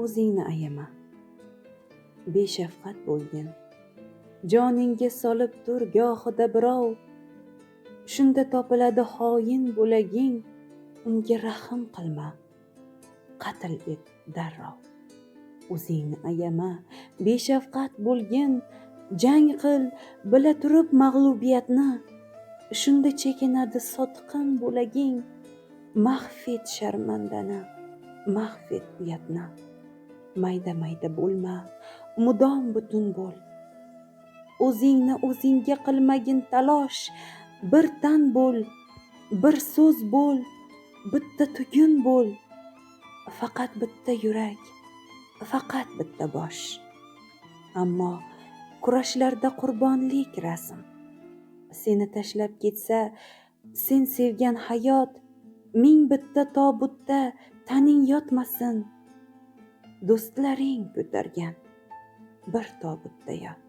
O'zingni ayama, beshafqat bo'lgin. Joningga solib tur gohida birov, shunda topiladi xoin bo'laging, unga rahm qilma, qatl et darrov. O'zingni ayama, beshafqat bo'lgin, jang qil, bila turib mag'lubiyatni, shunda chekinadi sotqin bo'laging, mahv et sharmandani, mahv et uyatni. Mayda-mayda bo'lma, mudom butun bo'l. O'zingni o'zingga qilmagin talosh, bir tan bo'l, bir so'z bo'l, bitta tugun bo'l. Faqat bitta yurak, faqat bitta bosh. Ammo kurashlarda qurbonlik rasm. Seni tashlab ketsa, sen sevgan hayot, ming bitta tobutda taning yotmasin. Do'stlaring ko'targan bir tobutda yot.